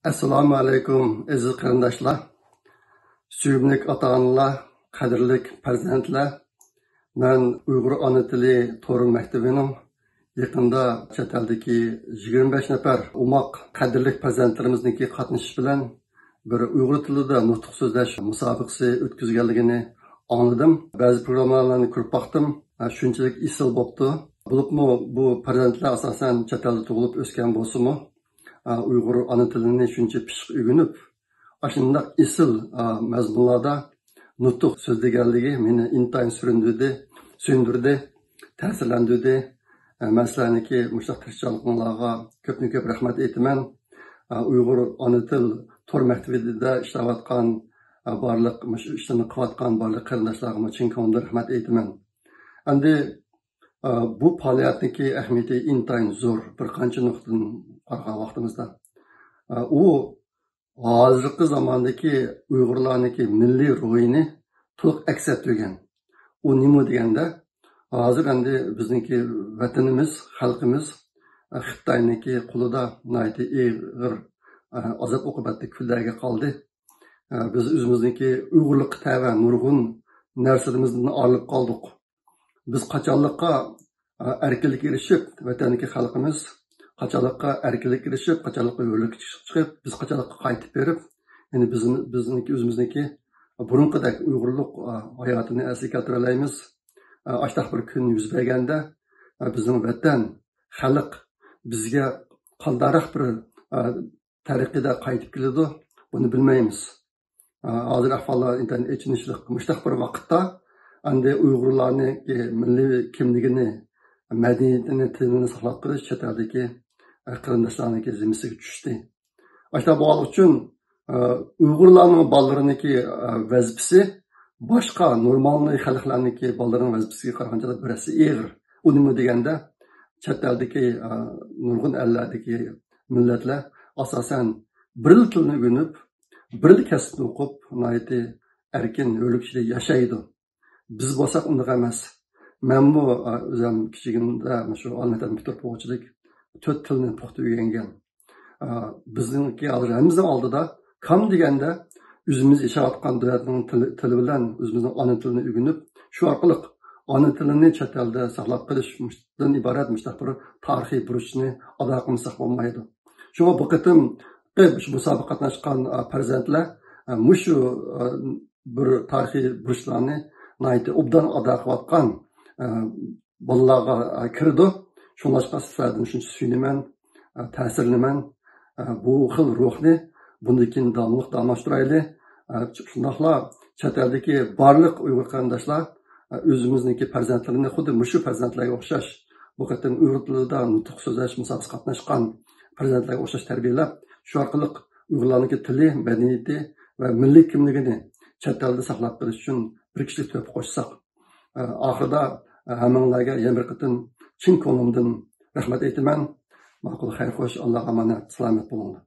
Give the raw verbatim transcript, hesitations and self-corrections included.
ئەسسالامۇ ئەلەيكۇم، ئەزىز قېرىنداشلار، سۆيۈملۈك ئاتا-ئانىلار، قەدىرلىك پەرزەنتلەر. مەن ئۇيغۇر ئانا تىلى تور مەكتىۋىنىڭ يېقىندا چەت ئەلدىكى يىگىرمە بەش نەپەر ئوماق قەدىرلىك پەرزەنتلىرىمىزنىڭكى قاتنىشىشى بىلەن بىر ئۇيغۇر تىلىدا نۇتۇق سۆزلەش مۇسابىقىسى ئۆتكۈزگەنلىكىنى ئاڭلىدىم. بەزى پروگراممىلارنى كۆرۈپ باقتىم. ھە، شۇنچىلىك ئېسىل بوپتۇ. بولۇپمۇ بۇ پەرزەنتلەر ئاساسەن چەت ئەلدە تۇغۇلۇپ ئۆسكەن بولسىمۇ، ھە، ئۇيغۇر ئانا تىلىنى شۇنچە پىششىق ئۆگىنىپ، ئاشۇنداق ئېسىل، ھە، مەزمۇنلاردا نۇتۇق سۆزلىگەنلىكى مېنى ئىنتايىن سۈرۈندۈردى، سۆيۈندۈردى، تەسىرلەندۈردى. ھە، مەن سىلەرنىڭكى مۇشۇنداق تىرىشچانلىقىڭلارغا كۆپتىن كۆپ رەھمەت ئېيتىمەن. ھە، ئۇيغۇر ئانا تىل تور مەكتىۋىدە ئىشلەۋاتقان، ھە، بارلىق مۇشۇ ئىشلارنى قىلىۋاتقان بارلىق قېرىنداشلارغىمۇ چىن كۆڭلۈمدىن رەھمەت ئېيتىمەن. ئەمدى، ئە، بۇ پائالىيەتنىڭكى ئەھمىيىتى ئىنتايىن زور، بىر قانچە نۇقتىدىن قارىغان ۋاقتىمىزدا. ئە، ئۇ ھازىرقى زاماندىكى ئۇيغۇرلارنىڭكى مىللىي روھىنى تولۇق ئەكس ئەتتۈرگەن. ئۇ نېمە دېگەندە، ھازىر ئەمدى بىزنىڭكى ۋەتىنىمىز، خەلقىمىز، ئە، خىتاينىڭكى قولىدا ناھايىتى ئېغىر، ئە، ئازاب-ئوقۇبەتلىك كۈنلەرگە قالدى. ئە، بىز ئۆزىمىزنىڭكى ئۇيغۇرلۇققا تەۋە نۇرغۇن نەرسىلىرىمىزدىن ئايرىلىپ قالدۇق. بىز قاچانلىققا، ئە، ئەركىنلىككە ئېرىشىپ، ۋەتەندىكى خەلقىمىز قاچانلىققا ئەركىنلىككە ئېرىشىپ، قاچانلىققا ھۆرلۈككە چىقىپ، بىز قاچانلىققا قايتىپ بېرىپ، يەنى بىزنى، بىزنىڭكى، ئۆزىمىزنىڭكى بۇرۇنقىدەك ئۇيغۇرلۇق، ئە، ھاياتىنى ئەسلىگە كەلتۈرەلەيمىز. ئە، ئاشۇنداق بىر كۈن يۈز بەرگەندە، ئە، بىزنىڭ ۋەتەن، خەلق بىزگە قانداقراق بىر، ئە، تەرىقىدە قايتىپ كېلىدۇ، بۇنى بىلمەيمىز. ئە، ھازىر ئەھۋاللار ئىنتايىن ئېچىنىشلىق. مۇشۇنداق بىر ۋاقىتتا ئەمدى ئۇيغۇرلارنىڭكى مىللىي كىملىكىنى، مەدەنىيىتىنى، تىلىنى ساقلاپ قېلىش چەت ئەلدىكى، ئە، قېرىنداشلارنىڭكى زىممىسىگە چۈشتى. ئاشۇنداق بولغانلىقى ئۈچۈن، ئە، ئۇيغۇرلارنىڭ بالىلىرىنىڭكى، ئە، ۋەزىپىسى باشقا نورمالنى خەلقلەرنىڭكى بالىلىرىنىڭ ۋەزىپىسىگە قارىغاندا بىر ھەسسە ئېغىر. ئۇ نېمە دېگەندە، چەت ئەلدىكى، ئە، نۇرغۇن ئەللەردىكى مىللەتلەر ئاساسەن بىرلا تىلنى ئۆگىنىپ، بىرلا كەسىپنى ئوقۇپ، ناھايىتى ئەركىن، ھۆرلۈك ئىچىدە ياشايدۇ. بىز بولساق ئۇنداق ئەمەس. مەنمۇ، ئە، ئۆزۈم كىچىكىمدە مۇشۇ ئالىي مەكتەپنى پۈتتۈرۈپ بولغۇچىلىك تۆت تىلنى پۇختا ئۆگەنگەن. ئە، بىزنىڭكى ھازىر ھەممىمىزنىڭ ئالدىدا كام دېگەندە ئۆزىمىز ياشاۋاتقان دۆلەتنىڭ تىلى، تىلى بىلەن ئۆزىمىزنىڭ ئانا تىلىنى ئۆگىنىپ، شۇ ئارقىلىق ئانا تىلىنى چەت ئەلدە ساقلاپ قېلىشتىن ئىبارەت مۇشۇنداق بىر تارىخىي بۇرچنى ئادا قىلمىساق بولمايدۇ. شۇڭا بۇ قېتىمقى مۇشۇ مۇسابىقىگە قاتناشقان، ئە، پەرزەنتلەر، ئە، مۇشۇ، ئە، بىر تارىخىي بۇرچلارنى ناھايىتى ئوبدان ئادا قىلىۋاتقان، ئە، بالىلارغا، ئە، كىرىدۇ. شۇڭلاشقا سىلەردىن شۇنچە سۆيۈنىمەن، ئە، تەسىرلىنىمەن. ئە، بۇ خىل روھنى بۇندىن كېيىن داۋاملىق داۋاملاشتۇرايلى. ئە، شۇنداقلا چەت ئەلدىكى بارلىق ئۇيغۇر قېرىنداشلار، ئە، ئۆزىمىزنىڭكى پەرزەنتلىرىنى خۇددى مۇشۇ پەرزەنتلەرگە ئوخشاش، بۇ قېتىم ئۇيغۇر تىلىدا نۇتۇق سۆزلەش مۇسابىقىسىگە قاتناشقان پەرزەنتلەرگە ئوخشاش تەربىيەلەپ، شۇ ئارقىلىق ئۇيغۇرلارنىڭكى تىلى، مەدەنىيىتى ۋە مىللىي كىملىكىنى چەت ئەلدە ساقلاپ قېلىش ئۈچۈن بىر كىشىلىك تۆھپە قوشساق. ئاخىرىدا ھەممىڭلارگە يەنە بىر قېتىم چىن كۆڭلۈمدىن رەھمەت ئېيتىمەن. ماقۇل، خەير خوش، ئاللاغا ئامانەت، سالامەت بولۇڭلار.